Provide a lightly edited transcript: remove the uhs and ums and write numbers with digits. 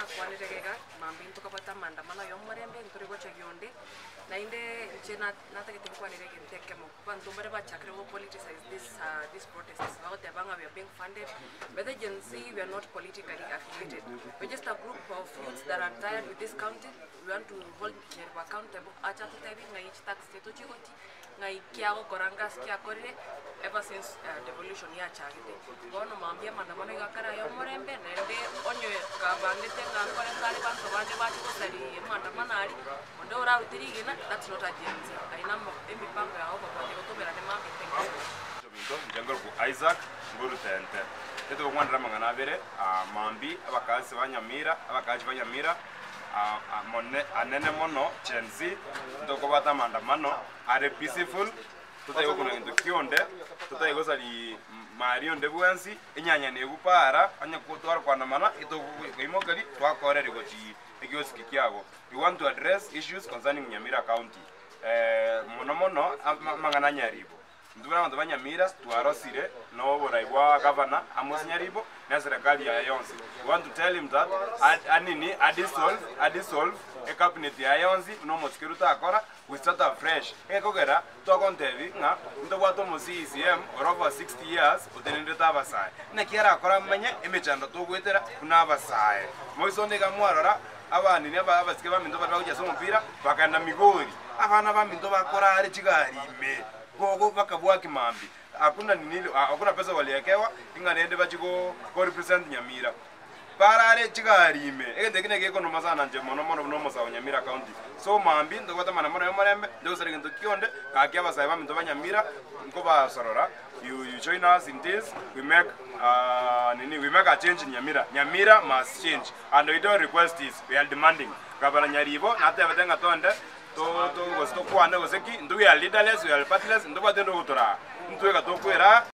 Nakwanire iga iga, mambia ntokabwate amaandamano y'omorembe, ntori gochagia onde, naende inche na- natagete nkwanere egento ekemo, abanto mbare bachakire go politicize this these protests, bagoteba ng'a we are being funded, by the Gen Z we are not politically affiliated, we are just a group of youths that are tired with this county, we want to hold Nyaribo accountable, ache atotebie ng'ai chitax chiaito chigochia, Ng'ai ki agokora ngasi ki akorire ever since devolution yachagete. Bono mambia amaandamano iga akare aya omorembe naende onye kabangete ng'a nkore nkare banto bande bache gosaria amaandamano aria, onde orarute rigena that's not a Gen Z. Aye namo emipango yao okobwatia gotomerane mambia thank you so much. Ominto, inche nkorokwa Isaac, nkorute ente. Intwe togokwanera amang'ana abere, mambia abakasi ba Nyamira, abakachi ba Nyamira, anene mono Gen Z, ntokobwata amaandamano are peaceful, totari gokuna gento kionde, totari gosari mari onde bwensi, enyanya negwo para, onye tware koandamana, etokoimokeria twakoreria gochia ekiosiki kiabo. We want to address issues concerning Nyamira County, mono mono amang'ana a Nyaribo. Intwe buna abanto ba Nyamira twarosire noborai bwa gavana Amos Nyaribo na eserekari yaye yonsi. We want to tell him that anini adissolve adissolve ecabinet yaye yonsi buna omosike Ruto akora we start afresh. Egekogera togontebi ng'a ntobwate omo CECM ore over 60 years otenenerete abasae. Naki arakore amenye emechando togoetera buna abasae. Moiso onde iga mwarora abanini abasike baminto baria bagochia ase omopira bakagenda Migori. Abana baminto bakorare chigari ime. Bogo bakabua kimambia, hakuna nini, hakuna pesa waliekewa ing'a rende bachie go go represent Nyamira. Barare chigari ime, egento eki negekonoma sana inche mono mono buna omosae o Nyamira County. So mambia ntobwate amang'ana mono y'omorembe, ntogosara egento kionde, gaki abasae baminto ba Nyamira nkobasorora, you you join us in this, we make nini, we make a change in Nyamira. Nyamira must change and we don't request this, we are demanding. Gavana Nyaribo natebete ng'a tonde gose tokwane gose ki, intwe we are leaderless, we are partyless, ntobwate onde ogotoraa, intwe iga tokwera.